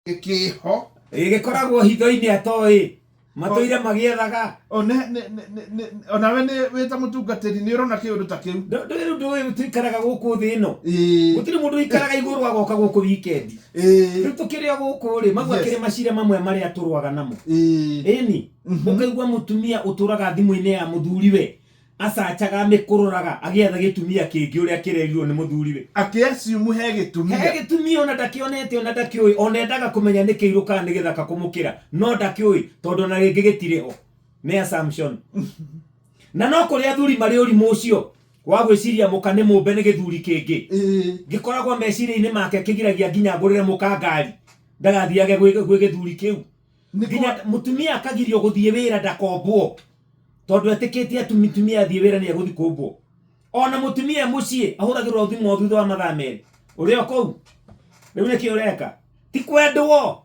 Gĩkĩho. Ĩ, gĩkoragwo hitho-inĩ atoĩ matũire magĩethaga. O, onawe nĩ wĩ ta mũtungatĩri nĩ ũrona kĩũndũ ta kĩu? Rĩu ndũĩ tũikaraga gũkũ thĩ ĩno. Gũtirĩ mũndũ ũikaraga igũrũ agoka gũkũ weekend. Rĩu tũkĩrĩ o gũkũ rĩ, mau akĩrĩ macira mamwe marĩa tũrũaga namo. Ĩni, ũkaigua mũtumia ũtũraga thimũ-inĩ ya mũthuriwe acacaga mĩkũrũraga agĩetha gĩtumia kĩngĩ ũrĩa kĩrerirwo nĩ mũthuriwe. Akĩassume he gĩtumia. He gĩtumia ona ndakĩonete ona ndakĩũĩ, ona endaga kũmenya nĩ kĩirũ kana nĩ gĩthaka kũmũkĩra, no ndakĩũĩ tondũ ona rĩngĩ gĩtirĩ ho. Nĩ assumption. Na no kũrĩ athuri marĩ ũrimũ ũcio wa gwĩciria mũka nĩ mũmbe nĩ gĩthuri kĩngĩ. Gĩkoragwo meciria-inĩ make kĩgiragia nginya ngũrĩre mũka ngari ndagathiage gwĩ gĩthuri kĩu. Nginya mũtumia akagirio gũthiĩ wĩra ndakombwo tondũ etĩkĩtie atĩ mũtumia athiĩ wĩra nĩ egũthiĩ kũmbwo. Ona mũtumia e mũciĩ ahũragĩrwo thimũ o thutha wa mathaa 2. Ũrĩ o kũu? Rĩu nĩkĩ ũreka? Ti kwendwo.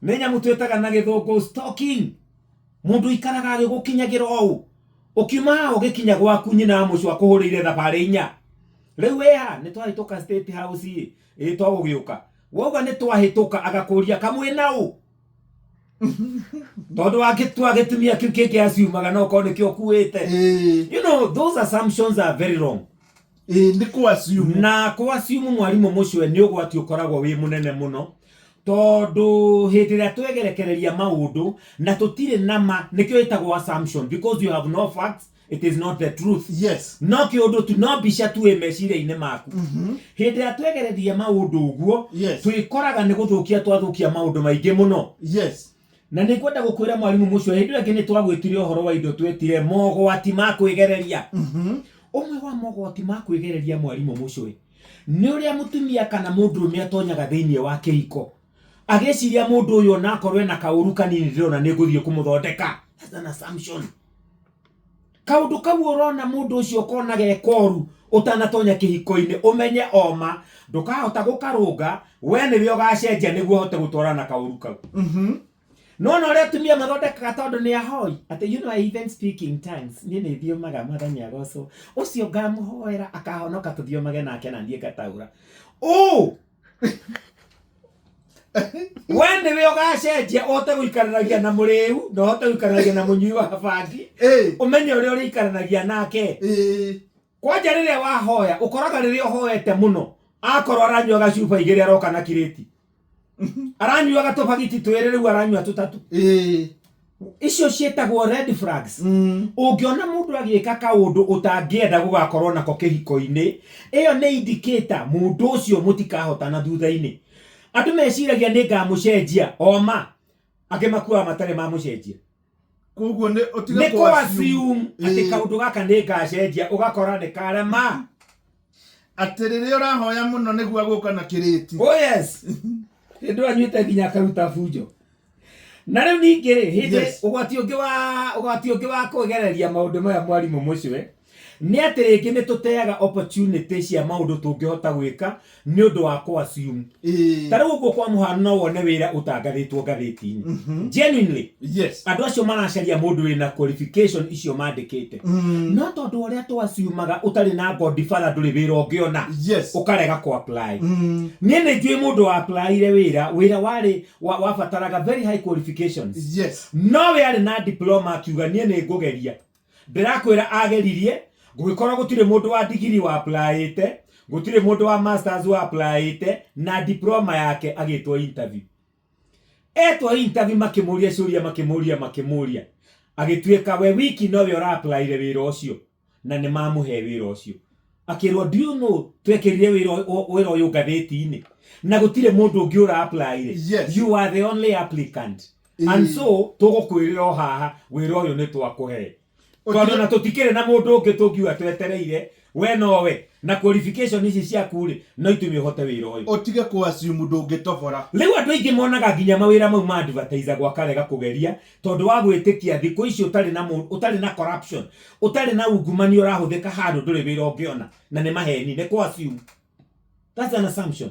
Nĩ nyamũ twĩtaga na gĩthũngũ stalking. Mũndũ ũikaraga agĩgũkinyagĩra ũũ. Ũkiuma haha ũgĩkinya gwaku nyina wa mũciĩ akũhũrĩire thabarĩ inya. Rĩu wĩ ha? Nĩ twahĩtũka State House ĩ, ĩ twagũgĩũka. Wauga nĩ twahĩtũka agakũria kamwĩ na ũ? Tondũ wangĩtua gĩtumia kĩu kĩngĩ aciumaga no ũkorwo nĩkĩo ũkuĩte. You know, those assumptions are very wrong. Ĩĩ, nĩ kũ assume. Na kũ assume mwarimũ mũcwe nĩ ũgwati ũkoragwo wĩ mũnene mũno, tondũ hĩndĩ ĩrĩa twegerekereria maũndũ na tũtirĩ na ma, nĩkĩo ĩtagwo assumption, because you have no facts, it is not the truth. No kĩũndũ tu, no mbica tu ĩ meciria-inĩ maku. Hĩndĩ ĩrĩa twegereria maũndũ ũguo, twĩkoraga nĩ gũthũkia twathũkia maũndũ maingĩ mũno. Na nĩ ngwenda gũkwĩra mwarimũ mũcio, hĩndĩ ĩyo ĩngĩ nĩ twagwĩtire ũhoro wa indo twetire mogwati ma kwĩgereria. Ũmwe wa mogwati ma kwĩgereria mwarimũ mũcio nĩ ũrĩa mũtumia kana mũndũrũme atonyaga thĩinĩ wa kĩhiko agĩciria mũndũ ũyũ onakorwo ena kaũru kanini ndĩrona nĩ ngũthiĩ kũmũthondeka. That's an assumption. Kaũndũ kau ũrona mũndũ ũcio ũkona ge koru ũtanatonya kĩhiko-inĩ, ũmenye oma ndũkahota gũkarũnga, we nĩwe ũgacenjia nĩguo ũhote gũtwarana na kaũru kau. No na ũrĩa atumia mathondekaga tondũ nĩ ahoi atĩ you know I even speak in tongues, niĩ nĩ thiomaga, Mwathani agocwo, ũcio ngamũhoera akahonoka tũthiomage nake na niĩ ngataũra. Ũ we nĩwe ũgacenjia ũhote gũikaranagia na mũrĩu na ũhote gũikaranagia na mũnyui wa bangi, ũmenye ũrĩa ũrĩikaranagia nake. Kwanja rĩrĩa wahoya ũkoraga rĩrĩa ũhoete mũno akorwo aranyuaga cuba igĩrĩ aroka na kirĩti, aranyuaga tũbagiti twĩrĩ rĩu aranyua tũtatũ. Icio ciĩtagwo red flags. Ũngĩona mũndũ agĩka kaũndũ ũtangĩenda gũgakorwo nako kĩhiko-inĩ, ĩyo nĩ indicator mũndũ ũcio mũtikahotana thutha-inĩ. Andũ meciragia nĩ ngamũcenjia, oma angĩ makuaga matarĩ mamũcenjia. Koguo nĩ ũtige Nĩ kũ kũ assume. assume atĩ kaũndũ gaka nĩ ngacenjia, ũgakora nĩ karema. Atĩ rĩrĩa ũrahoya mũno nĩguo agũka na kĩrĩti. Oh yes. Hĩndĩ ĩyo anyuĩte nginya akaruta bunjo. Na rĩu ningĩ rĩ, hĩndĩ ũgwati ũngĩ wa kwĩgereria maũndũ maya mwarimũ mũcwe, nĩ atĩ rĩngĩ nĩ tũteaga opportunity cia maũndũ tũngĩhota gwĩka nĩ ũndũ wa kũ assume. Ta rĩu ũguo kwa mũhano no wone wĩra ũtangathĩtwo ngathĩti-inĩ. Genuinely. Andũ acio maracaria mũndũ wĩna qualification icio mandĩkĩte. No tondũ ũrĩa tũ assumaga ũtarĩ na godfather ndũrĩ wĩra ũngĩona. Ũkarega kũ apply. Niĩ nĩ njũĩ mũndũ wa applyire wĩra, wĩra warĩ wabataraga very high qualifications. No we arĩ na diploma akiuga niĩ nĩ ngũgeria. Ndĩrakwĩra ageririe, gũgĩkorwo gũtirĩ mũndũ wa digiri wa applyĩte, gũtirĩ mũndũ wa masters wa applyĩte, na diploma yake agĩtwo interview. Etwo interview makĩmũria ciũria, makĩmũria, makĩmũria. Agĩtuĩka we wiki nowe ũra applyire wĩra ũcio, na nĩ mamũhe wĩra ũcio. Akĩrwo, do you know twekĩrire wĩra ũyũ ngathĩti-inĩ na gũtirĩ mũndũ ũngĩ ũra applyire. You are the only applicant. And so tũgũkwĩrĩra o haha wĩra ũyũ nĩ twakũhe. Tondũ na tũtikĩrĩ na mũndũ ũngĩ tũngiuga twetereire, we nowe na qualification ici ciaku rĩ, no itũme ũhote wĩra ũyũ. Ũtige kũ assume ndũngĩtobora. Rĩu andũ aingĩ monaga nginya mawĩra mau ma advertise gwakarega kũgeria tondũ wa gwĩtĩkia thikũ ici ũtarĩ na mũndũ, ũtarĩ na corruption, ũtarĩ na ungumania ũrahũthĩka handũ ndũrĩ wĩra ũngĩona, na nĩ maheni, nĩ kũ assume. That's an assumption.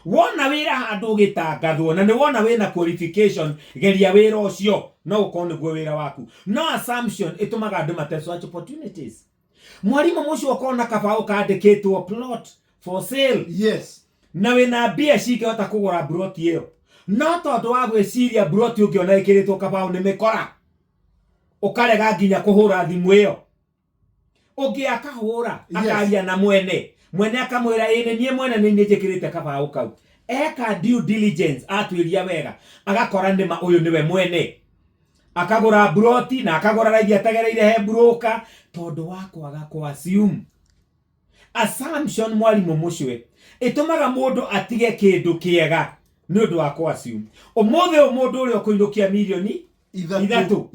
Wona wĩra handũ ũgĩtangathwo na nĩ wona wĩna qualification, geria wĩra ũcio, no ũkorwo nĩguo wĩra waku. No assumption ĩtũmaga andũ mate such opportunities. Mwarimũ mũcio ũkona kabaũ kandĩkĩtwo plot for sale. Na wĩna mbia cingĩhota kũgũra plot ĩyo. No tondũ wa gwĩciria mburoti ũngĩona ĩkĩrĩtwo kabaũ nĩ mĩkora, ũkarega nginya kũhũra thimũ ĩyo. Ũngĩ akahũra, akaria na mwene, mwene akamwĩra ĩ nĩ niĩ mwene nĩ niĩ njĩkĩrĩte kabaũ kau. Eka due diligence, atuĩria wega, agakora nĩma ũyũ nĩwe mwene. Akagũra mburoti na akagũra raithi atagereire he broker tondũ wa kwaga kũ assume. Assumption mwarimũ mũcwe ĩtũmaga mũndũ atige kĩndũ kĩega nĩ ũndũ wa kũ assume. Ũmũthĩ ũyũ mũndũ ũrĩa ũkũinũkia mirioni ithatũ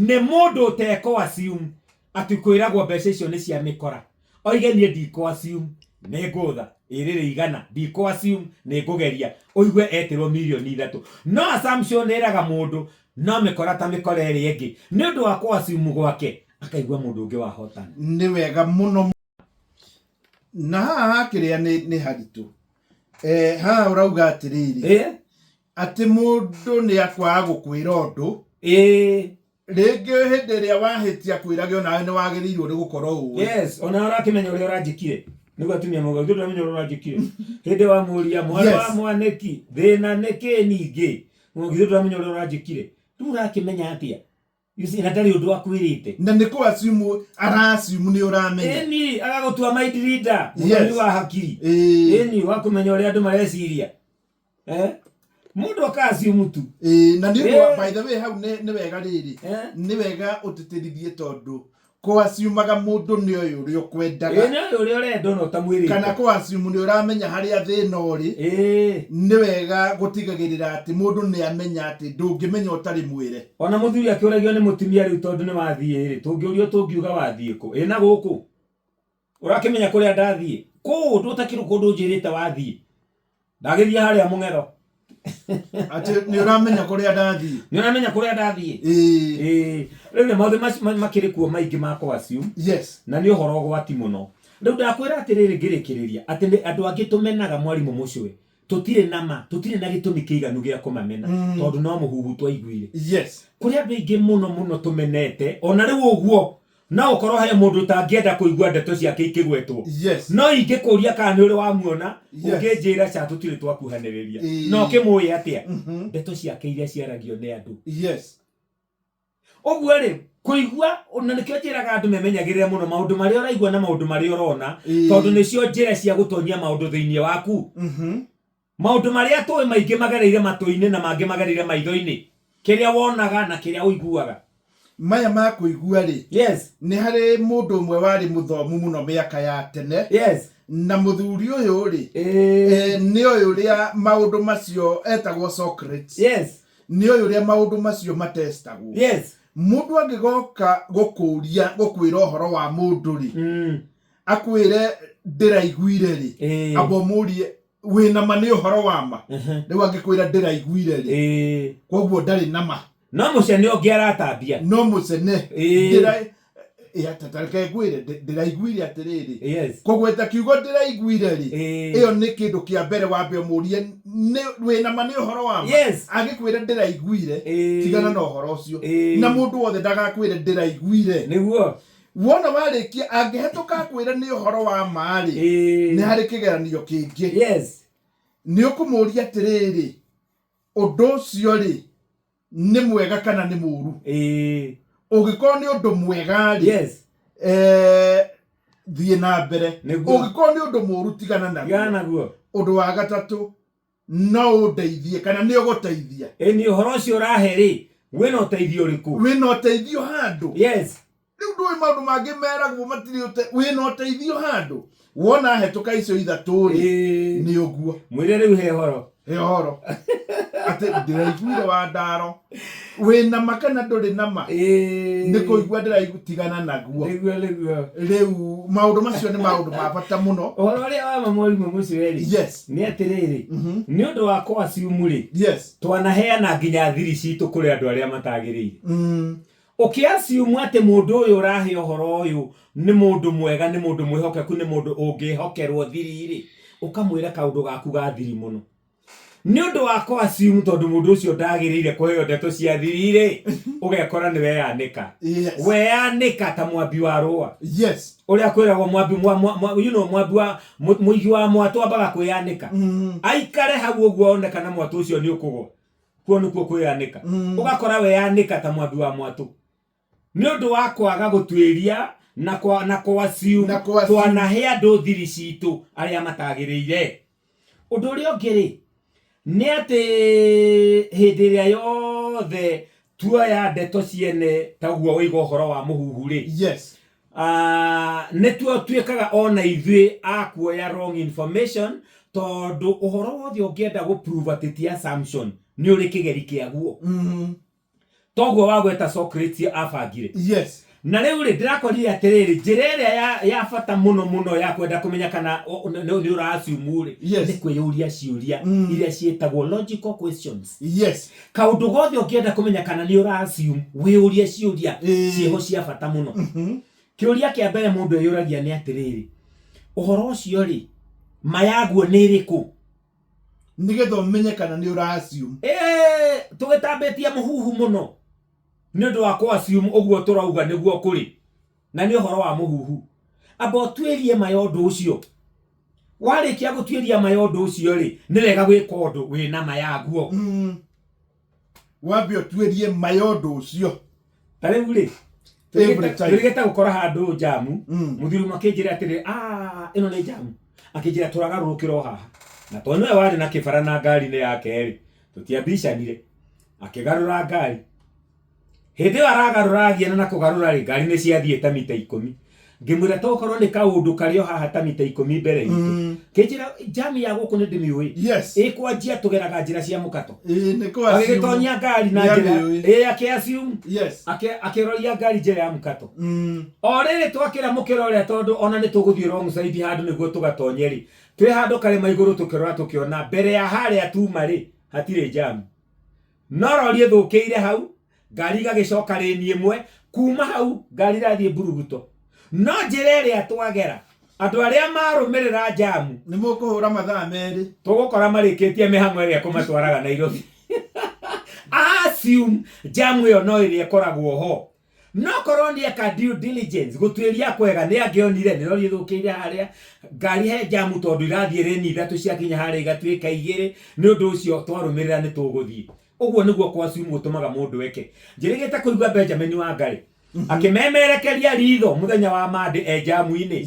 nĩ mũndũ ũtekũ assume atĩ kwĩragwo mbeca icio nĩ cia mĩkora. Oige niĩ ndikũ assume nĩ ngũtha ĩrĩrĩ igana, ndikũ assume nĩ ngũgeria, ũigue etĩrwo mirioni ithatũ. No assumption ĩraga mũndũ no mĩkora ta mĩkora ĩrĩa ĩngĩ nĩ ũndũ wa kũ assume gwake akaigua mũndũ ũngĩ wahotana. Nĩ wega mũno. Na haha hakĩrĩa nĩ haritũ. Haha ũrauga atĩrĩrĩ, atĩ mũndũ nĩ akwaga gũkwĩra ũndũ. Rĩngĩ hĩndĩ ĩrĩa wahĩtia kwĩrage onawe nĩ wagĩrĩirwo nĩ gũkorwo ũĩ. Yes, ona ũrakĩmenya ũrĩa ũranjĩkire. Nĩguo atumia mauga, ithuĩ ndũramenya ũrĩa ũranjĩkire. Hĩndĩ wamũria, mwarĩ wa mwanĩki, thĩna nĩ kĩ ningĩ? Githĩ ndũramenya ũrĩa ũranjĩkire? Rĩu ũrakĩmenya atĩa? You see, na ndarĩ ũndũ akwĩrĩte. Na nĩ kũ assume, ara assume nĩ ũramenya. Ĩni, agagũtua mind reader, mũthoni wa hakiri. Ĩni, wa kũmenya ũrĩa andũ mareciria. Mũndũ aka assume tu. Na nĩ ũndũ wa, by the way, hau nĩ wega rĩrĩ. Nĩ wega ũtĩtĩrithie tondũ kũ assume-aga mũndũ nĩ oĩ ũrĩa ũkwendaga. Nĩ oĩ ũrĩa ũrenda ona ũtamwĩrĩte. Kana kũ assume nĩ ũramenya harĩa thĩna ũrĩ. Nĩ wega gũtigagĩrĩra atĩ mũndũ nĩ amenya atĩ ndũngĩmenya ũtarĩ mwĩre. Ona mũthuri akĩũragio nĩ mũtumia rĩu tondũ nĩ wathiĩ rĩ, tũngĩũrio tũngiuga wathiĩ kũ? Ĩ na gũkũ? Ũrakĩmenya kũrĩa ndathiĩ? Kũũ ndũtakĩrĩ kũndũ ũnjĩrĩte wathiĩ. Ndagĩthiĩ harĩa mũng'ero. Atĩ nĩ ũramenya kũrĩa ndathiĩ. Nĩ ũramenya kũrĩa ndathiĩ. Rĩu nĩ maũndũ makĩrĩ kuo maingĩ ma kũ assume. Na nĩ ũhoro ũgwati mũno. Rĩu ndakwĩra atĩrĩrĩ ngĩrĩkĩrĩria, atĩ nĩ andũ angĩ tũmenaga mwarimũ mũcwe. Tũtirĩ na ma, tũtirĩ na gĩtũmi kĩiganu gĩa kũmamena, tondũ no mũhuhu twaiguire. Kũrĩ andũ aingĩ mũno mũno tũmenete, ona rĩu ũguo, no ũkorwo he mũndũ ũtangĩenda kũigua ndeto ciake ikĩgwetwo. No ingĩkũria kana nĩ ũrĩ wamuona, ũngĩnjĩra ca tũtirĩ twakuhanĩrĩria. Na ũkĩmũĩ atĩa? Ndeto ciake iria ciaragio nĩ andũ. Ũguo rĩ, kũigua, na nĩkĩo njĩraga andũ memenyagĩrĩre mũno maũndũ marĩa ũraigua na maũndũ marĩa ũrona, tondũ nĩcio njĩra cia gũtonyia maũndũ thĩinĩ waku. Maũndũ marĩa tũĩ maingĩ magereire matũ-inĩ na mangĩ magereire maitho-inĩ. Kĩrĩa wonaga na kĩrĩa ũiguaga. Maya ma kũigua rĩ, nĩ harĩ mũndũ ũmwe warĩ mũthomu mũno mĩaka ya tene. Na mũthuri ũyũ rĩ, nĩ oĩ ũrĩa maũndũ macio etagwo Socrates. Nĩ oĩ ũrĩa maũndũ macio matestagwo. Mũndũ angĩgoka gũkũria, gũkwĩra ũhoro wa mũndũ rĩ, akwĩre ndĩraiguire rĩ, amba ũmũrie wĩna ma nĩ ũhoro wa ma. Rĩu angĩkwĩra ndĩraiguire rĩ, koguo ndarĩ na ma. No mũcene ũngĩ aratambia. No mũcene. Ta reke ngwĩre, ndĩraiguire atĩrĩrĩ. Kũgweta kiugo ndĩraiguire rĩ, ĩyo nĩ kĩndũ kĩa mbere wambe ũmũrie, wĩna ma nĩ ũhoro wa ma? Angĩkwĩra ndĩraiguire, tigana na ũhoro ũcio. Na mũndũ wothe ndagakwĩre ndĩraiguire. Nĩguo. Wona warĩkia, angĩhetũka akwĩre nĩ ũhoro wa ma rĩ, nĩ harĩ kĩgeranio kĩngĩ. Nĩ ũkũmũria atĩrĩrĩ, ũndũ ũcio rĩ, nĩ mwega kana nĩ mũru? Ũngĩkorwo nĩ ũndũ mwega rĩ, thiĩ na mbere. Ũngĩkorwo nĩ ũndũ mũru, tigana naguo. Tigana naguo. Ũndũ wa gatatũ, no ũndeithie kana nĩ ũgũteithia? Ĩni, ũhoro ũcio ũrahe rĩ, wĩna ũteithio ũrĩkũ? Wĩna ũteithio handũ? Rĩu ndũĩ maũndũ mangĩ meragwo matirĩ wĩna ũteithio handũ. Wona hetũka icio ithatũ rĩ, nĩ ũguo. Mwĩre rĩu he ũhoro. He ũhoro. Atĩ ndĩraiguire wa ndaro. Wĩna ma kana ndũrĩ na ma? Nĩ kũigua ndĩraigua, tigana naguo. Nĩguo, nĩguo. Rĩu maũndũ macio nĩ maũndũ ma bata mũno. Ũhoro ũrĩa wa ma mwarimũ mũcio rĩ, nĩ atĩrĩrĩ, nĩ ũndũ wa kũ assume rĩ, twanaheana nginya thiri citũ kũrĩ andũ arĩa matagĩrĩire. Ũkĩ assume atĩ mũndũ ũyũ ũrahe ũhoro ũyũ nĩ mũndũ mwega, nĩ mũndũ mwĩhokeku, nĩ mũndũ ũngĩhokerwo thiri rĩ, ũkamwĩra kaũndũ gaku ga thiri mũno. Nĩ ũndũ wa kũ assume tondũ mũndũ ũcio ndagĩrĩire kũheo ndeto cia thiri rĩ, ũgekora nĩ weyanĩka. Weyanĩka ta mwambi wa rũa. Ũrĩa kwĩragwo mwambi, mwa, mwa, mwa, you know, mwambi wa, mũigi wa mwatũ ambaga kwĩyanĩka. Aikare hau ũguo one kana mwatũ ũcio nĩ ũkũgwa. Kuo nĩkuo kwĩyanĩka. Ũgakora weyanĩka ta mwambi wa mwatũ nĩ ũndũ wa kwaga gũtuĩria na kwa, na kũ assume Na kũ assume. twanahe andũ thiri citũ arĩa matagĩrĩire. Ũndũ ũrĩa ũngĩ rĩ, nĩ atĩ hĩndĩ ĩrĩa yothe tuoya ndeto ciene ta ũguo waiga ũhoro wa mũhuhu rĩ, nĩ tuĩkaga ona ithuĩ a kuoya wrong information, tondũ ũhoro wothe ũngĩenda gũ prove atĩ ti assumption nĩ ũrĩ kĩgeri kĩaguo. Toguo wagweta Socrates abangire. Na rĩu rĩ, ndĩrakorire atĩrĩrĩ, njĩra ĩrĩa ya bata mũno mũno ya kwenda kũmenya kana nĩ ũra assume rĩ, nĩ kwĩyũria ciũria iria ciĩtagwo logical questions. Kaũndũ gothe ũngĩenda kũmenya kana nĩ ũra assume, wĩyũrie ciũria ciĩho cia bata mũno. Kĩũria kĩa mbere mũndũ eyũragia nĩ atĩrĩrĩ, ũhoro ũcio rĩ, ma yaguo nĩ ĩrĩkũ? Nĩgetha ũmenye kana nĩ ũra assume. Tũgĩtambĩtie mũhuhu mũno nĩ ũndũ wa kũ assume ũguo tũrauga nĩguo kũrĩ, na nĩ ũhoro wa mũhuhu. Amba ũtuĩrie ma ya ũndũ ũcio. Warĩkia gũtuĩria ma ya ũndũ ũcio rĩ, nĩ wega gwĩka ũndũ wĩna ma yaguo. Wambe ũtuĩrie ma ya ũndũ ũcio. Ta rĩu rĩ, Every time. twĩrĩgĩte gũkora handũ njamu, mũthuri ũmwe akĩnjĩra atĩrĩ, ĩno nĩ njamu. Akĩnjĩra tũragarũrũkĩra o haha. Na tondũ nĩwe warĩ na kĩbara na ngari-inĩ yake rĩ, tũtiambicanire. Akĩgarũra ngari. Hĩndĩ ĩyo aragarũra agiana na kũgarũra rĩ, ngari nĩ ciathiĩ ta mita 10. Ngĩmwĩra to ũkorwo nĩ kaũndũ karĩ o haha ta mita 10 mbere itũ. Kĩnjĩra jamu ya gũkũ nĩ ndĩmĩũĩ. Ĩkwanjia tũgeraga njĩra cia mũkato. Ĩĩ, nĩ kũ assume. Agĩgĩtonyia ngari na Nĩ njĩra. amĩũĩ. Ĩĩ, akĩ assume. Akĩroria ngari njĩra ya mũkato. O rĩrĩ twakĩra mũkĩra ũrĩa, tondũ ona nĩ tũgũthiĩ wrong side handũ nĩguo tũgatonye rĩ, twĩ handũ karĩma igũrũ tũkĩrora tũkĩona mbere ya harĩa tuma rĩ, hatirĩ jamu. No rori ĩthũkĩire hau, ngari igagĩcoka rĩni ĩmwe, kuma hau ngari irathiĩ mburuguto. No njĩra ĩrĩa twagera, andũ arĩa marũmĩrĩra jamu nĩ mũkũhũra mathaa 2, tũgũkora marĩkĩtie mĩhang'o ĩrĩa kũmatwaraga Nairobi. Assume jamu ĩyo no ĩrĩa ĩkoragwo ho. No korwo nĩ eka due diligence, gũtuĩria kwega, nĩ angĩonire nĩ rori ĩthũkĩire harĩa, ngari he jamu tondũ irathiĩ rĩni 3 ciakinya harĩa igatuĩka 2, nĩ ũndũ ũcio twarũmĩrĩra nĩ tũgũthiĩ. Ũguo nĩguo kũ assume gũtũmaga mũndũ eke. Njĩrĩgĩte kũigua Benjamin Wangari akĩmemerekeria ritho mũthenya wa Monday e jamu-inĩ.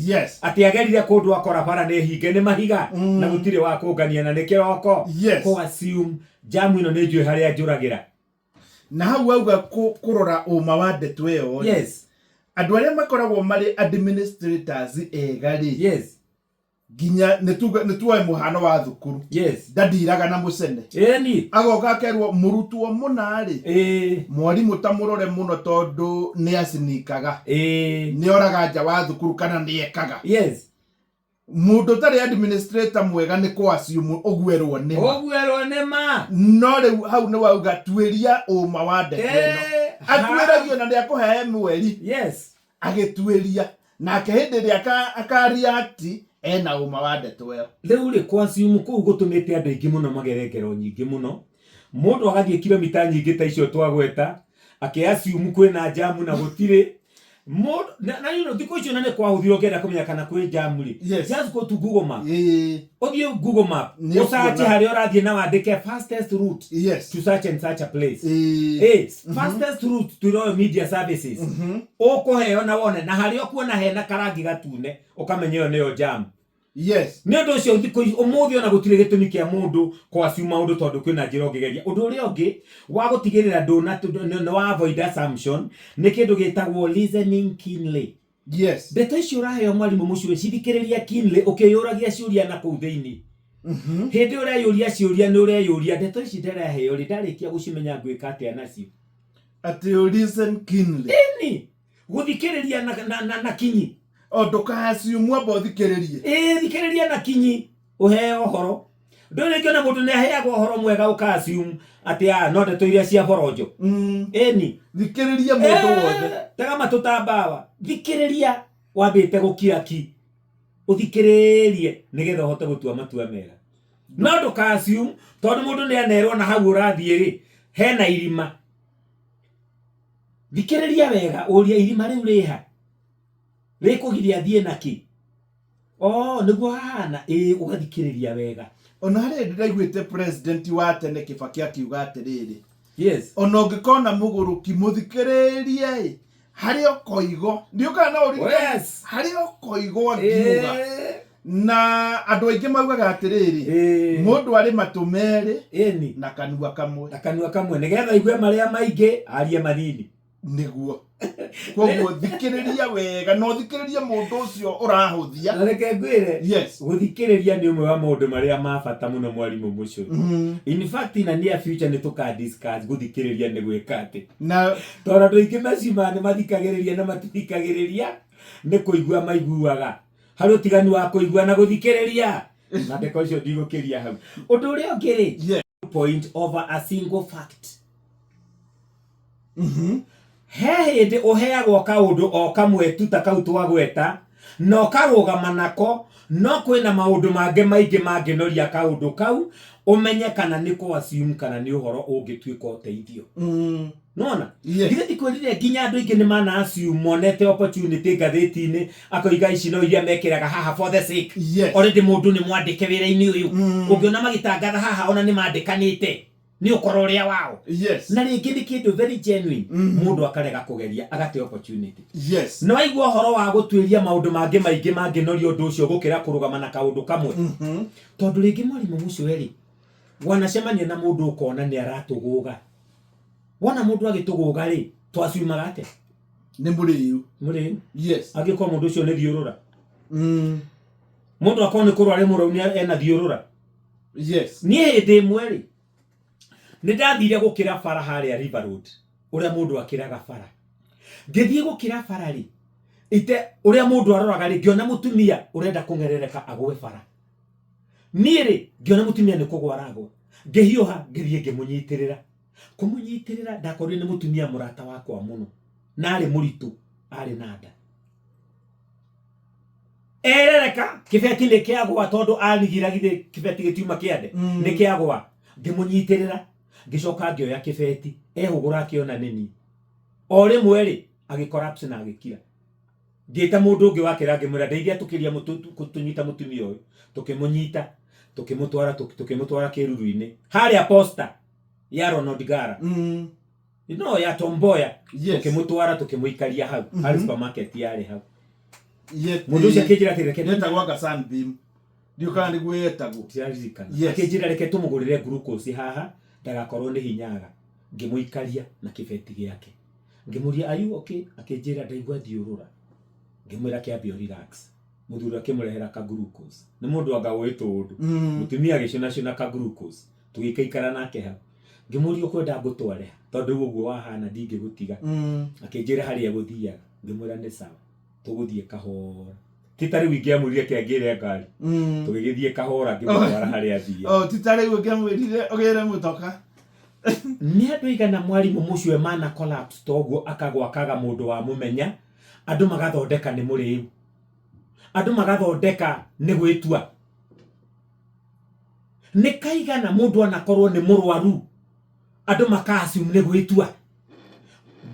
Atĩ agerire kũndũ akora bara nĩ hinge nĩ mahiga, na gũtirĩ wa kũngania na nĩ kĩroko. Kũ assume jamu ĩno nĩ njũĩ harĩa njũragĩra. Na hau auga kũrora ũma wa ndeto ĩyo rĩ, andũ arĩa makoragwo marĩ administrators ega rĩ, nginya nĩ tuoe mũhano wa thukuru. Ndandiraga na mũcene. Agoka akerwo mũrutwo mũna rĩ, mwarimũ ta mũrore mũno tondũ nĩ acinikaga. Nĩ oraga nja wa thukuru kana nĩ ekaga. Mũndũ ũtarĩ administrator mwega nĩ kũ assume ũguerwo nĩ ma. Ũguerwo nĩ ma. No rĩu hau nĩ wauga tuĩria ũma wa ndeto ĩno. Atuĩragio na nĩ akũhe mweri. Agĩtuĩria. Nake hĩndĩ ĩrĩa aka react ena ũma wa ndeto ĩyo. Rĩu rĩ, kũ assume kũu gũtũmĩte andũ aingĩ mũno magere ngero nyingĩ mũno. Mũndũ agathiĩ kilomita nyingĩ ta icio twagweta, akĩ assume kwĩna jamu na gũtirĩ. Mũndũ, na you know, thikũ icio na nĩ kwahũthirwo ũngĩenda kũmenya kana kwĩ jamu rĩ. Just go to Google Map. Ũthiĩ Google Map, Nĩ ũsearch ũkuona. harĩa ũrathiĩ na wandĩke fastest route to such and such a place. Fastest route to Royal Media Services. Ũkũheo na wone, na harĩa ũkuona hena karangi gatune, ũkamenya ĩyo nĩyo jam. Nĩ ũndũ ũcio thikũ ici, ũmũthĩ ona gũtirĩ gĩtũmi kĩa mũndũ kũ assume maũndũ tondũ kwĩna njĩra ũngĩgeria. Ũndũ ũrĩa ũngĩ wa gũtigĩrĩra nĩ wa avoid assumption nĩ kĩndũ gĩtagwo listening keenly. Ndeto icio ũraheo mwarimũ mũciĩ cithikĩrĩria keenly ũkĩyũragia ciũria na kũu thĩinĩ. Hĩndĩ ĩrĩa ũreyũria ciũria nĩ ũreyũria ndeto ici ndĩraheo rĩ, ndarĩkia gũcimenya ngwĩka atĩa nacio. Atĩ you listen keenly. Ĩni, gũthikĩrĩria na kinyi. O ndũka-assume amba ũthikĩrĩrie. Ĩĩ, thikĩrĩria na kinyi ũheo ũhoro. Ndũrĩ rĩngĩ ona mũndũ nĩ aheagwo ũhoro mwega ũka assume atĩ, no ndeto iria cia boronjo. Ĩni. Thikĩrĩria mũndũ wothe. Tega matũ ta mbawa. Thikĩrĩria wambĩte gũkira ki. Ũthikĩrĩrie nĩgetha ũhote gũtua matua mega. No ndũka assume tondũ mũndũ nĩ anerwo na hau ũrathiĩ rĩ, hena irima. Thikĩrĩria wega ũrie irima rĩu rĩha. Rĩkũgiria thiĩ na kĩ? Oh, nĩguo hahana. Ĩĩ, ũgathikĩrĩria wega. Ona harĩ hĩndĩ ndaiguĩte president wa tene Kĩbakĩ akiuga atĩrĩrĩ, Yes. Ona ũngĩkona mũgũrũki mũthikĩrĩrie ĩ, harĩ okoigo ndiũkaga no ũririkane Yes. harĩ okoigo angiuga. Na andũ aingĩ maugaga atĩrĩrĩ, mũndũ arĩ matũ merĩ na kanua kamwe. Na kanua kamwe nĩgetha aigue marĩa maingĩ arie manini. Nĩguo koguo thikĩrĩria wega na ũthikĩrĩrie mũndũ ũcio ũrahũthia. Na reke ngwĩre, gũthikĩrĩria nĩ ũmwe wa maũndũ marĩa ma bata mũno, mwarimũ Mũcũrĩ. In fact, in a near future nĩ tũka discuss gũthikĩrĩria nĩ gwĩka atĩ Na tondũ andũ aingĩ maciumaga nĩ mathikagĩrĩria na matithikagĩrĩria, nĩ kũigua maiguaga. Harĩ ũtiganu wa kũigua na gũthikĩrĩria, na ndeka ũcio ndigũkĩria hau. Ũndũ ũrĩa ũngĩ rĩ, point over a single fact. He hĩndĩ ũheagwo kaũndũ o kamwe tu ta kau twagweta na ũkarũgama nako, no kwĩna maũndũ mangĩ maingĩ mangĩnoria kaũndũ kau ũmenye kana nĩ kũ assume kana nĩ ũhoro ũngĩtuĩka ũteithio. Nona githĩ ndikwĩrire nginya andũ aingĩ nĩ mana assume monete opportunity ngathĩti-inĩ, akoiga ici no iria mekĩraga haha for the sake. Already mũndũ nĩ mwandĩke wĩra-inĩ ũyũ. Ũngĩona magĩtangatha haha ona nĩ mandĩkanĩte nĩ ũkora ũrĩa wao. Na rĩngĩ nĩ kĩndũ very genuine, mũndũ akarega kũgeria agate opportunity. Nĩ waigua ũhoro wa gũtuĩria maũndũ mangĩ maingĩ mangĩnoria ũndũ ũcio gũkĩra kũrũgama na kaũndũ kamwe. Tondũ rĩngĩ mwarimũ Mũcweri, wanacemania na mũndũ ũkona nĩ aratũgũga. Wona mũndũ agĩtũgũga rĩ, twaciumaga atĩa? Nĩ mũrĩu. Mũrĩu. Angĩkorwo mũndũ ũcio nĩ thiũrũra. Mũndũ akorwo nĩ kũrwara mũrau nĩ ena thiũrũra. Niĩ hĩndĩ ĩmwe rĩ, nĩ ndathire gũkĩra bara harĩa River Road, ũrĩa mũndũ akĩraga bara. Ngĩthiĩ gũkĩra bara rĩ, ite ũrĩa mũndũ aroraga rĩ, ngĩona mũtumia ũrenda kũng'erereka agwe bara. Niĩ rĩ, ngĩona mũtumia nĩ kũgwa aragwa. Ngĩhiũha, ngĩthiĩ ngĩmũnyitĩrĩra. Kũmũnyitĩrĩra, ndakorire nĩ mũtumia mũrata wakwa mũno. Na arĩ mũritũ, arĩ na nda. Erereka, kĩbeti nĩ kĩagwa tondũ anigira githĩ kĩbeti gĩtiuma kĩande. Nĩ kĩagwa. Ngĩmũnyitĩrĩra, ngĩcoka ngĩoya kĩbeti, ehũgũra akĩona nĩ niĩ. O rĩmwe rĩ, agĩ collapse na agĩkira. Ngĩta mũndũ ũngĩ wakĩra ngĩmwĩra ndeithia tũkĩria tũnyita mũtumia ũyũ. Tũkĩmũnyita, tũkĩmũtwara, tũkĩmũtwara kĩruru-inĩ. Harĩa Posta ya Ronald Ngala. No ya Tom Mboya. Tũkĩmũtwara tũkĩmũikaria hau. Harĩ supermarket yarĩ hau. Mũndũ ũcio akĩnjĩra atĩ reke Yetagwo anga Sunbeam. Ndiũĩ kana nĩguo yetagwo. Ndiraririkana. Akĩnjĩra reke tũmũgũrĩre glucose haha ndagakorwo nĩ hinyaga. Ngĩmũikaria na kĩbeti gĩake. Ngĩmũria are you okay? Akĩnjĩra ndaigua thiũrũra. Ngĩmwĩra kĩambe ũ relax. Mũthuri akĩmũrehera ka glucose. Nĩ mũndũ anga ũĩ tũũndũ. Mũtumia agĩcũnacũna ka glucose. Tũgĩikaikara nake hau. Ngĩmũria ũkwenda ngũtware ha? Tondũ rĩu ũguo wahana ndingĩgũtiga. Akĩnjĩra harĩa egũthiaga. Ngĩmwĩra nĩ sawa. Tũgũthiĩ kahora. Ti ta rĩu ingĩamwĩrire ke ngĩre ngari. Tũgĩgĩthiĩ kahora ngĩmũtwara harĩa athiaga. Oh, ti ta rĩu ũngĩamwĩrire ũgĩre mũtoka. Nĩ andũ aigana mwarimũ Mũcwe mana collapse toguo akagwa akaga mũndũ wa mũmenya, andũ magathondeka nĩ mũrĩu. Andũ magathondeka nĩ gwĩtua. Nĩ kaigana mũndũ anakorwo nĩ mũrwaru, andũ maka assume nĩ gwĩtua.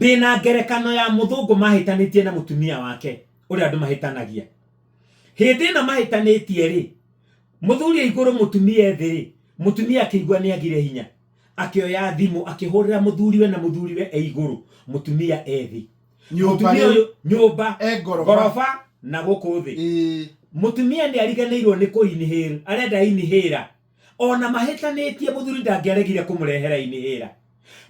Ndĩna ngerekano ya mũthũngũ mahĩtanĩtie na mũtumia wake, ũrĩa andũ mahĩtanagia. Hĩndĩ ĩno mahĩtanĩtie rĩ, mũthuri e igũrũ mũtumia e thĩ rĩ, mũtumia akĩigua nĩ agire hinya, akĩoya thimũ akĩhũrĩra mũthuriwe na mũthuriwe e igũrũ, mũtumia e thĩ. Nyũmba Mũtumia rĩu ũyũ nyũmba e ngoroba. Ngoroba na gũkũ thĩ. Mũtumia nĩ ariganĩirwo nĩ kũ inhale, arenda inhaler. Ona mahĩtanĩtie mũthuri ndangĩaregire kũmũrehera inhaler.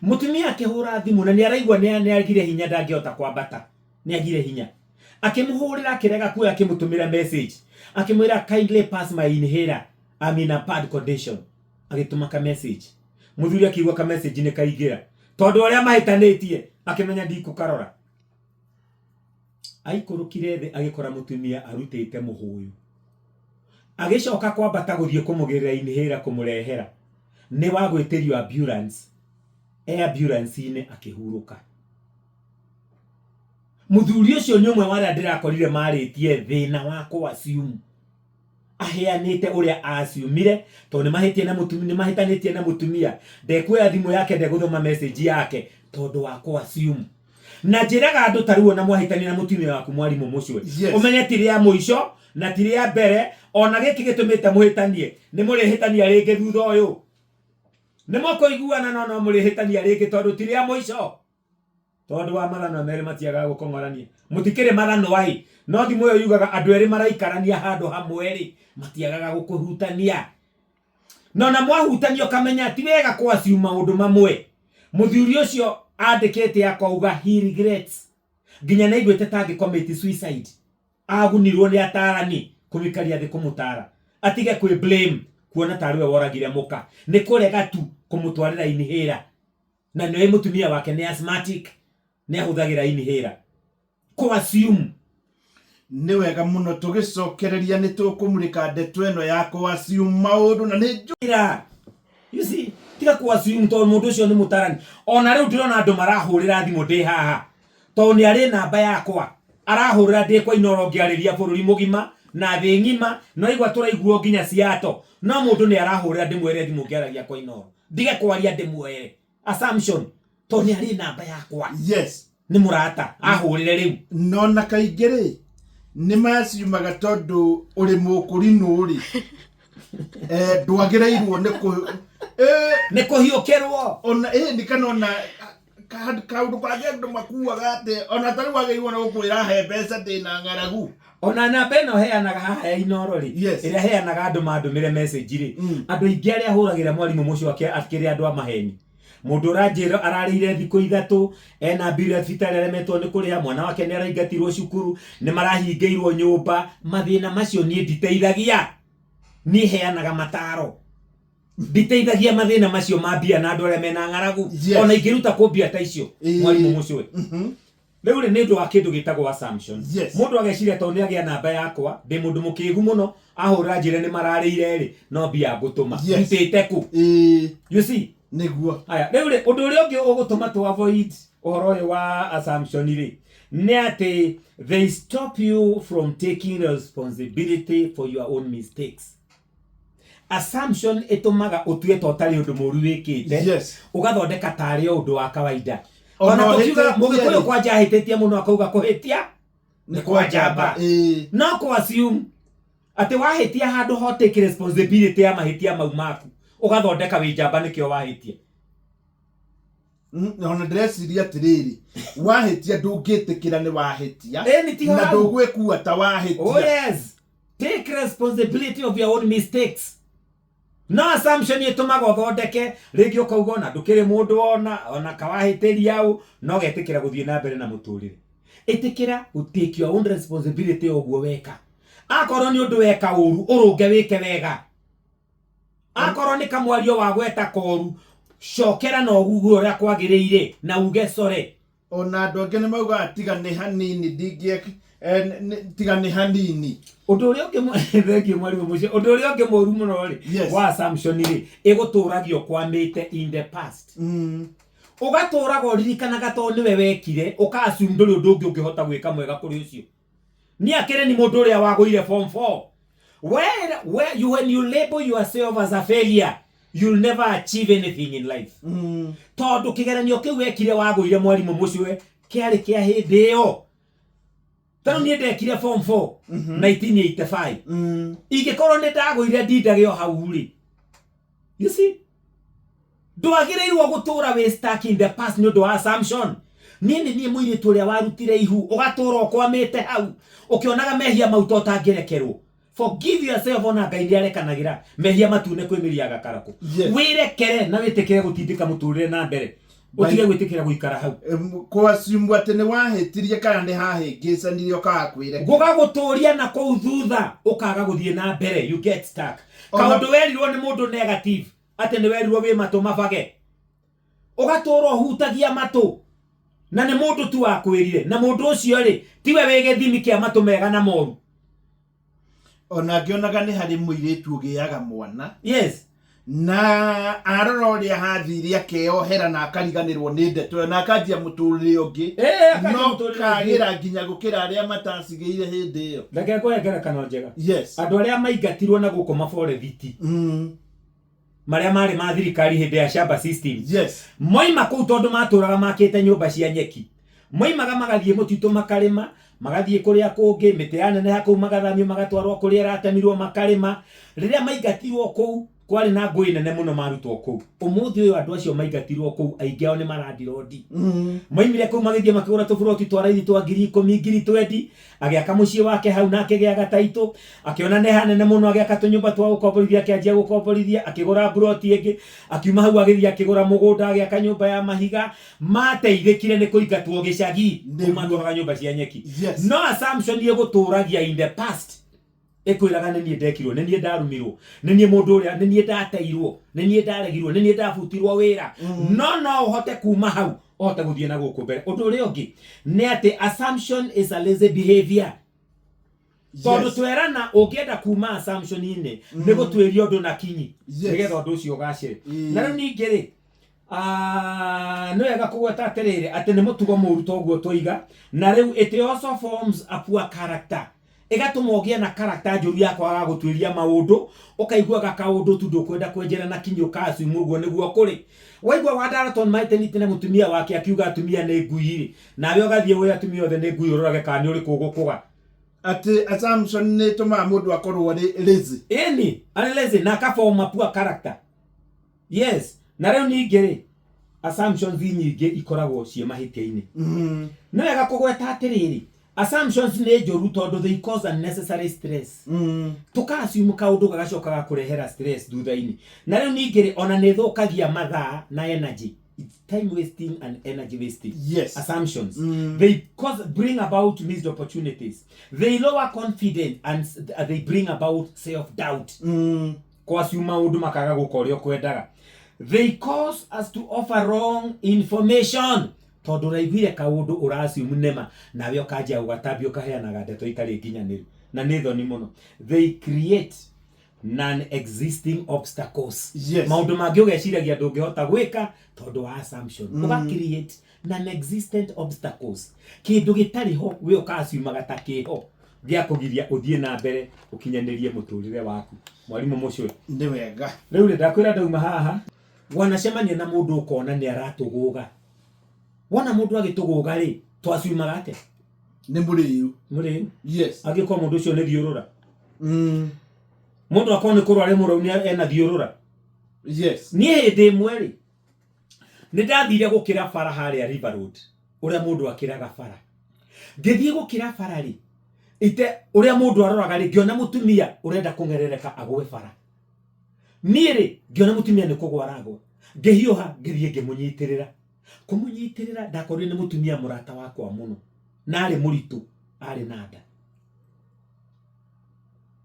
Mũtumia akĩhũra thimũ na nĩ araigua nĩ agire hinya ndangĩhota kwambata. Nĩ agire hinya. Akĩmũhũrĩra akĩrega kuoya akĩmũtũmĩra message. Akĩmwĩra kindly pass my inhaler, I'm in a bad condition. Agĩtũma ka message. Mũthuri akĩigua ka message nĩ kaingĩra. Tondũ ũrĩa mahĩtanĩtie akĩmenya ndikũkarora. Aikũrũkire thĩ agĩkora mũtumia arutĩte mũhũyũ. Agĩcoka kwambata gũthiĩ kũmũgĩrĩra inhaler kũmũrehera. Nĩ wa gwĩtĩrio ambulance. E ambulance-inĩ akĩhurũka. Mũthuri ũcio nĩ ũmwe wa arĩa ndĩrakorire marĩtie thĩna wa kũ assume. Aheanĩte ũrĩa asumire tondũ nĩ mahĩtie na mũtumia, nĩ mahĩtanĩtie na mũtumia, ndekuoya thimũ yake, ndegũthoma message yake tondũ wa kũ assume. Na njĩraga andũ ta rĩu ona mwahĩtania na mũtumia waku mwarimũ mũcwe, ũmenye ti rĩa mũico na ti rĩa mbere. Ona gĩkĩ gĩtũmĩte mũhĩtanie, nĩ mũrĩhĩtania rĩngĩ thutha ũyũ. Nĩ mũkũiguana, no no mũrĩhĩtania rĩngĩ tondũ ti rĩa mũico. Tondũ wa mathanwa merĩ matiagaga gũkong'orania. Mũtikĩrĩ mathanwa ĩ, no thimũ ĩyo yugaga andũ erĩ maraikarania handũ hamwe rĩ, matiagaga gũkũhutania. Na ona mwahutania ũkamenya ti wega kũ assume maũndũ mamwe. Mũthuri ũcio andĩkĩte akauga he regrets. Nginya nĩ aiguĩte ta angĩ commit suicide. Agunirwo nĩ atarani kũmũikaria thĩ kũmũtara atige kwĩ blame kuona tarĩ we woragire mũka. Nĩ kũrega tu kũmũtwarĩra inhaler. Na nĩoĩ mũtumia wake nĩ asthmatic, nĩ ahũthagĩra inhaler. Kũ assume. Nĩ wega mũno tũgĩcokereria nĩ tũkũmũrĩka ndeto ĩno ya kũ assume maũndũ na nĩ njũ. Ira. You see, tiga kũ assume tondũ mũndũ ũcio nĩ mũtarani. Ona rĩu ndĩrona andũ marahũrĩra thimũ ndĩ haha tondũ nĩ arĩ namba yakwa arahũrĩra ndĩ kwa Inooro ngĩarĩria bũrũri mũgima na thĩ ng'ima no igua tũraiguo nginya Seattle no mũndũ nĩ arahũrĩra ndĩmuoere thimũ ngĩaragia kwa Inooro ndige kwaria ndĩmuoere assumption tondũ nĩ arĩ namba yakwa. Nĩ mũrata ahũrĩre rĩu. No na kaingĩ rĩ, nĩ maciumaga tondũ ũrĩ mũkũrinũ rĩ, ndwagĩrĩirwo nĩ kũ nĩ kũhiũkĩrwo. Ona ĩ nĩ kana ona kaũndũ kangĩ andũ makuaga atĩ ona tarĩu wagĩrĩirwo nĩ gũkwĩra he mbeca ndĩna ng'aragu. Ona namba ĩno heanaga haha ya Inooro rĩ, ĩrĩa heanaga andũ mandũmĩre message rĩ, andũ aingĩ arĩa hũragĩra mwarimũ mũcio akĩrĩ andũ a maheni. Mũndũ ũranjĩra ararĩire thikũ ithatũ, ena bill ya thibitarĩ aremetwo nĩ kũrĩha, mwana wake nĩ araingatirwo cukuru, nĩ marahingĩirwo nyũmba, mathĩna macio niĩ nditeithagia. Niĩ heanaga mataro. Nditeithagia mathĩna macio ma mbia na andũ arĩa mena ng'aragu. Ona ingĩruta kũ mbia ta icio, mwarimũ mũcũe. Rĩu rĩ, nĩ ũndũ wa kĩndũ gĩtagwo assumption. Mũndũ ageciria tondũ nĩ agĩa namba yakwa, ndĩ mũndũ mũkĩgu mũno, ahũrĩra njĩre nĩ mararĩire rĩ, no mbia ngũtũma. Ndutĩte kũ? You see? Nĩguo. Haya, rĩu rĩ, ũndũ ũrĩa ũngĩ ũgũtũma tũ avoid ũhoro ũyũ wa assumption rĩ, nĩ atĩ they stop you from taking responsibility for your own mistakes. Assumption ĩtũmaga ũtue ta ũtarĩ ũndũ mũru wĩkĩte, ũgathondeka tarĩ o ũndũ wa kawaida. Ona Ona tũkiuga ũhĩtĩtie mũgĩkũyũ rĩ. kwanja ahĩtĩtie mũno akauga kũhĩtia nĩ kwa njamba. No kũ assume atĩ wahĩtia handũ ho take responsibility ya mahĩtia mau maku, ũgathondeka wĩ njamba nĩkĩo wahĩtia. Ona ndĩreciria atĩrĩrĩ, wahĩtia ndũngĩtĩkĩra nĩ wahĩtia, Ĩni ti na hau. ndũgwĩkua ta wahĩtia. Oh yes, take responsibility of your own mistakes. No assumption ĩtũmaga ũthondeke rĩngĩ ũkauga ona ndũkĩrĩ mũndũ ona kawahĩtĩria ũ, no ũgetĩkĩra gũthiĩ na mbere na mũtũrĩre. Ĩtĩkĩra gũ take your own responsibility ũguo weka. Akorwo nĩ ũndũ weka ũru, ũrũnge wĩke wega. Akorwo nĩ kamwario wagweta koru, cokera na ũguge ũrĩa kwagĩrĩire na uge sorry. Ona andũ angĩ nĩ maugaga tiga nĩ hanini ndingĩek, tiga nĩ hanini. Ũndũ ũrĩa ũngĩ thengiũ mwarimũ mũcio, ũndũ ũrĩa ũngĩ mũru mũno rĩ, wa assumption rĩ, ĩgũtũragia ũkwamĩte in the past. Ũgatũraga ũririkanaga tondũ nĩwe wekire, ũka assume ndũrĩ ũndũ ũngĩ ũngĩhota gwĩka mwega kũrĩ ũcio. Niĩ akĩrĩ ni mũndũ ũrĩa wagũire form 4. When you label yourself as a failure, you'll never achieve anything in life. Tondũ kĩgeranio kĩu wekire wagũire mwarimũ mũcwe kĩarĩ kĩa hĩndĩ ĩyo. Tarĩu niĩ ndekire form 4 1985. Ingĩkorwo nĩ ndagũire ndindage o hau rĩ. You see? Ndwagĩrĩirwo gũtũra wĩ stuck in the past nĩ ũndũ wa assumption. Niĩ nĩ niĩ mũirĩtu ũrĩa warutire ihu, ũgatũra ũkwamĩte hau, ũkĩonaga mehia mau ta ũtangĩrekerwo. Forgive yourself, ona Ngai nĩ arekanagĩra mehia matune kwĩ mĩri ya gakarakũ. Wĩrekere na wĩtĩkĩre gũtindĩka mũtũrĩre na mbere. Ũtige gwĩtĩkĩra gũikara hau. Kũ assume atĩ nĩ wahĩtirie kana nĩ hahĩngĩcanire ũkaga kwĩrekera. Gũgagũtũria na kũu thutha ũkaga gũthiĩ na mbere, you get stuck. Kaũndũ werirwo nĩ mũndũ negative, atĩ nĩ werirwo wĩ matũ mabage, ũgatũra ũhutagia matũ, na nĩ mũndũ tu wakwĩrire, na mũndũ ũcio rĩ tiwe wĩ gĩthimi kĩa matũ mega na moru. Ona ngĩonaga nĩ harĩ mũirĩtu ũgĩaga mwana. Na arora ũrĩa hathire akeohera na akariganĩrwo nĩ ndeto ĩyo na akanjia mũtũrĩre ũngĩ. Akanjia No mũtũrĩre ũngĩ. kagĩra nginya gũkĩra arĩa matacigĩire hĩndĩ ĩyo. Reke ngũhe ngerekano njega. Andũ arĩa maingatirwo na gũkũ maborethiti. Marĩa marĩ ma thirikari hĩndĩ ya shamba system. Moima kũu tondũ matũraga makĩte nyũmba cia nyeki. Moimaga magathiĩ mũtitũ makarĩma, magathiĩ kũrĩa kũngĩ, mĩtĩ yaneneha kũu magathamio magatwarwo kũrĩa ĩratemirwo makarĩma. Rĩrĩa maingatirwo kũu, kwarĩ na ngũĩ nene mũno marutwo kũu. Ũmũthĩ ũyũ andũ acio maingatirwo kũu aingĩ ao nĩ marandirondi. Moimire kũu magĩthiĩ makĩgũra tũburoti twa raithi twa 10,000, 20,000, agĩaka mũciĩ wake hau na akĩgĩa gataitũ, akĩona nĩ hanene mũno agĩaka tũnyũmba twa gũkomborithia akĩanjia gũkomborithia, akĩgũra mburoti ĩngĩ, akiuma hau agĩthiĩ akĩgũra mũgũnda agĩaka nyũmba ya mahiga. Mateithĩkire nĩ kũingatwo gĩcagi, kũu matũraga nyũmba cia nyeki. No assumption ĩgũtũragia in the past ĩkwĩraga nĩ niĩ ndekirwo, nĩ niĩ ndarumirwo, nĩ niĩ mũndũ ũrĩa, nĩ niĩ ndateirwo, nĩ niĩ ndaregirwo, nĩ niĩ ndabutirwo wĩra. No no ũhote kuma hau ũhote gũthiĩ na gũkũ mbere. Ũndũ ũrĩa ũngĩ nĩ atĩ assumption is a lazy behavior. Tondũ twerana ũngĩenda kuma assumption-inĩ nĩ gũtuĩria ũndũ na kinyi nĩgetha ũndũ ũcio ũgacĩre. Na rĩu ningĩ rĩ, nĩ wega kũgweta atĩrĩrĩ atĩ nĩ mũtugo mũru toguo twoiga, na rĩu it also forms a poor character. Ĩgatũma ũgĩe na character njũru ya kwaga gũtuĩria maũndũ, ũkaiguaga kaũndũ tu ndũkwenda kwenjera na kinyi ũka assume ũguo nĩguo kũrĩ. Waigua Wandarton mahĩtanĩtie na mũtumia wake akiuga atumia nĩ ngui rĩ, nawe ũgathiĩ ũĩ atumia othe nĩ ngui ũrorage kana nĩ ũrĩkũ ũgũkũga. Atĩ assumption nĩ ĩtũmaga mũndũ akorwo arĩ lazy. Ĩni, arĩ lazy na aka form a poor character. Yes, na rĩu ningĩ rĩ, assumptions nyingĩ ikoragwo ciĩ mahĩtia-inĩ. Nĩ wega kũgweta atĩrĩrĩ, assumptions nĩ njũru tondũ they cause unnecessary stress. Tũka assume kaũndũ gagacoka gakũrehera stress thutha-inĩ. Na rĩu ningĩ rĩ, ona nĩ ĩthũkagia mathaa na energy. It's time wasting and energy wasting. Assumptions. They cause, bring about missed opportunities. They lower confidence and they bring about self-doubt. Kũ assume maũndũ makaga gũka ũrĩa ũkwendaga. They cause us to offer wrong information. Tondũ ũraiguire kaũndũ ũra assume nĩma, nawe ũkanjia gũgatambia ũkaheanaga ndeto itarĩ nginyanĩru. Na nĩ thoni mũno. They create non-existing obstacles. Maũndũ mangĩ ũgeciragia ndũngĩhota gwĩka tondũ wa assumption. Ũga create non-existent obstacles. Kĩndũ gĩtarĩ ho we ũka assume ta kĩho gĩa kũgiria ũthiĩ na mbere ũkinyanĩrie mũtũrĩre waku. Mwarimũ Mũcũĩ. Nĩ wega. Rĩu rĩ, ndakwĩra ndauma haha, wanacemania na mũndũ ũkona nĩ aratũgũga. Wona mũndũ agĩtũgũga rĩ, twaciumaga atĩa? Nĩ mũrĩu. Mũrĩu? Angĩkorwo mũndũ ũcio nĩ thiũrũra. Mũndũ akorwo nĩ kũrwara mũrwaru nĩ ena thiũrũra. Niĩ hĩndĩ ĩmwe rĩ, nĩ ndathire gũkĩra bara harĩa River Road, ũrĩa mũndũ akĩraga bara. Ngĩthiĩ gũkĩra bara rĩ, ite ũrĩa mũndũ aroraga rĩ, ngĩona mũtumia ũrenda kũng'erereka agwe bara. Niĩ rĩ, ngĩona mũtumia nĩ kũgwa aragwa. Ngĩhiũha, ngĩthiĩ ngĩmũnyitĩrĩra. Kũmũnyitĩrĩra, ndakorire nĩ mũtumia mũrata wakwa mũno. Na arĩ mũritũ, arĩ na nda.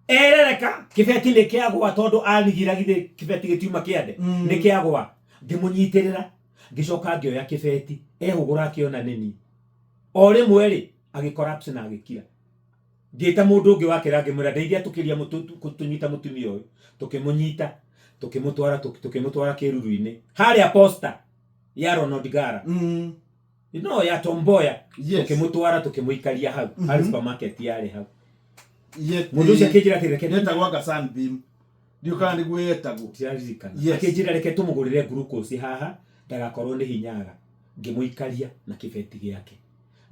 Erereka, kĩbeti nĩ kĩagwa tondũ anigira githĩ kĩbeti gĩtiuma kĩande. Nĩ kĩagwa. Ngĩmũnyitĩrĩra, ngĩcoka ngĩoya kĩbeti, ehũgũra akĩona nĩ niĩ. O rĩmwe rĩ, agĩ collapse na agĩkira. Ngĩta mũndũ ũngĩ wakĩra ngĩmwĩra ndeithia tũkĩria tũnyita mũtumia ũyũ. Tũkĩmũnyita, tũkĩmũtwara, tũkĩmũtwara kĩruru-inĩ. Harĩa Posta ya Ronald Ngala. No, ya Tom Mboya. Tũkĩmũtwara, tũkĩmũikaria hau. Harĩ supermarket yarĩ hau. Mũndũ ũcio akĩnjĩra atĩ reke Yetagwo anga Sunbeam. Ndiũĩ kana nĩguo yetagwo. Ndiraririkana. Akĩnjĩra reke tũmũgũrĩre glucose haha ndagakorwo nĩ hinyaga. Ngĩmũikaria na kĩbeti gĩake.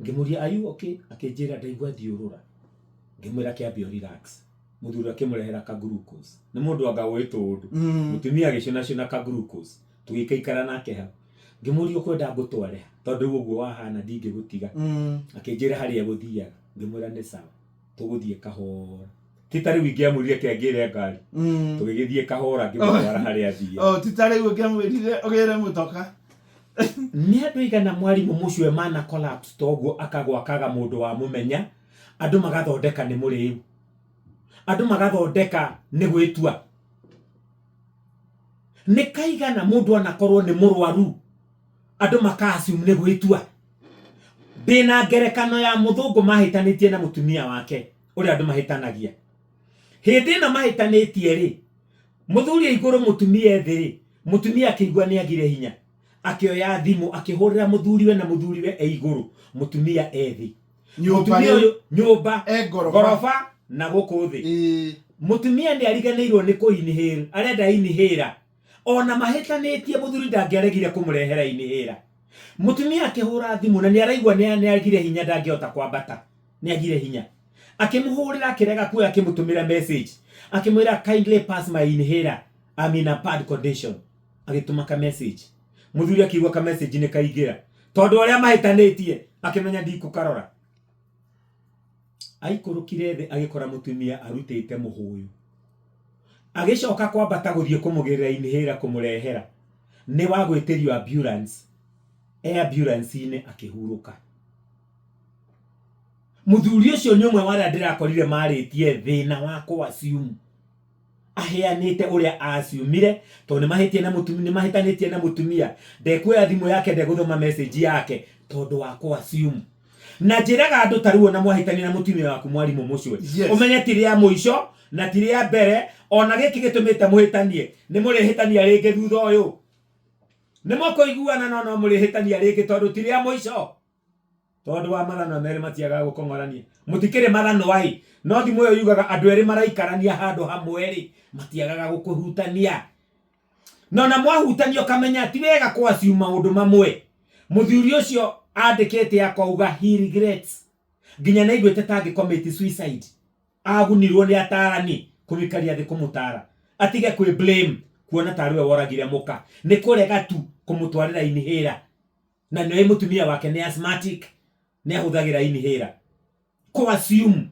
Ngĩmũria are you okay? Akĩnjĩra ndaigua thiũrũra. Ngĩmwĩra kĩambe ũ relax. Mũthuri akĩmũrehera ka glucose. Nĩ mũndũ anga ũĩ tũũndũ. Mũtumia agĩcũnacũna ka glucose. Tũgĩikaikara nake hau. Ngĩmũria ũkwenda ngũtware ha? Tondũ rĩu ũguo wahana ndingĩgũtiga. Akĩnjĩra harĩa egũthiaga. Ngĩmwĩra nĩ sawa. Tũgũthiĩ kahora. Ti ta rĩu ingĩamwĩrire ke ngĩre ngari. Tũgĩgĩthiĩ kahora ngĩmũtwara harĩa athiaga. Oh, ti ta rĩu ũngĩamwĩrire ũgĩre mũtoka. Nĩ andũ aigana mwarimũ mũcwe mana collapse toguo akagwa akaga mũndũ wa mũmenya, andũ magathondeka nĩ mũrĩu. Andũ magathondeka nĩ gwĩtua. Nĩ kaigana mũndũ anakorwo nĩ mũrwaru, andũ maka assume nĩ gwĩtua. Ndĩna ngerekano ya mũthũngũ mahĩtanĩtie na mũtumia wake, ũrĩa andũ mahĩtanagia. Hĩndĩ ĩno mahĩtanĩtie rĩ, mũthuri e igũrũ mũtumia e thĩ rĩ, mũtumia akĩigua nĩ agire hinya, akĩoya thimũ akĩhũrĩra mũthuriwe na mũthuriwe e igũrũ, mũtumia e thĩ. Nyũmba Mũtumia rĩu ũyũ, nyũmba, e ngoroba. ngoroba na gũkũ thĩ. Mũtumia nĩ ariganĩirwo nĩ kũ inhale, arenda inhaler. Ona mahĩtanĩtie mũthuri ndangĩaregire kũmũrehera inhaler. Mũtumia akĩhũra thimũ na nĩ araigua nĩ agire hinya, ndangĩhota kwambata, nĩ agire hinya. Akĩmũhũrĩra akĩrega kuoya, akĩmũtũmĩra message akĩmwĩra, "Kindly pass my inhaler, I'm in a bad condition." Agĩtũma ka message. Mũthuri akĩigua ka message nĩ kaingĩra, tondũ arĩa mahĩtanĩtie akĩmenya ndikũkarora. Aikũrũkire thĩ agĩkora mũtumia arutĩte mũhũyũ. Agĩcoka kwambata gũthiĩ kũmũgĩrĩra inhaler kũmũrehera, nĩ wa gwĩtĩrio ambulance. E ambulance-inĩ akĩhurũka. Mũthuri ũcio nĩ ũmwe wa arĩa ndĩrakorire marĩtie thĩna wa kũ assume. Aheanĩte ũrĩa aciumire tondũ nĩ mahĩtie na mũtumia, nĩ mahĩtanĩtie na mũtumia, ndekuoya thimũ yake, ndegũthoma message yake tondũ wa kũ assume. Na njĩraga andũ ta rĩu ona mwahĩtania na mũtumia waku, mwarimũ mũcwe, ũmenye ti rĩa mũico na ti rĩa mbere. Ona gĩkĩ gĩtũmĩte mũhĩtanie, nĩ mũrĩhĩtania rĩngĩ thutha ũyũ. Nĩ mũkũiguana no no mũrĩhĩtania rĩngĩ tondũ ti rĩa mũico, tondũ wa mathanwa merĩ matiagaga gũkong'orania. Mũtikĩrĩ mathanwa ĩ, no thimũ ĩyo yugaga andũ erĩ maraikarania handũ hamwe rĩ, matiagaga gũkũhutania. No na mwahutania ũkamenya ti wega kwaciu maũndũ mamwe. Mũthuri ũcio andĩkĩte akauga he regrets, nginya nĩaiguĩte ta angĩ commit suicide. Agunirwo nĩ atarani kũmũikaria thĩ, kũmũtara atige kwĩ blame, kuona tarĩ we woragire mũka, nĩ kũrega tu kũmũtwarĩra inhaler, na nĩoĩ mũtumia wake nĩ asthmatic, nĩ ahũthagĩra inhaler. Kũ assume.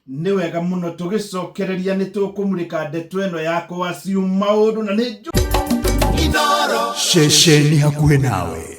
Nĩ wega mũno. Tũgĩcokereria nĩ tũkũmũrĩka ndeto ĩno ya kũ assume maũndũ na nĩ Ceceni hakuhĩ nawe.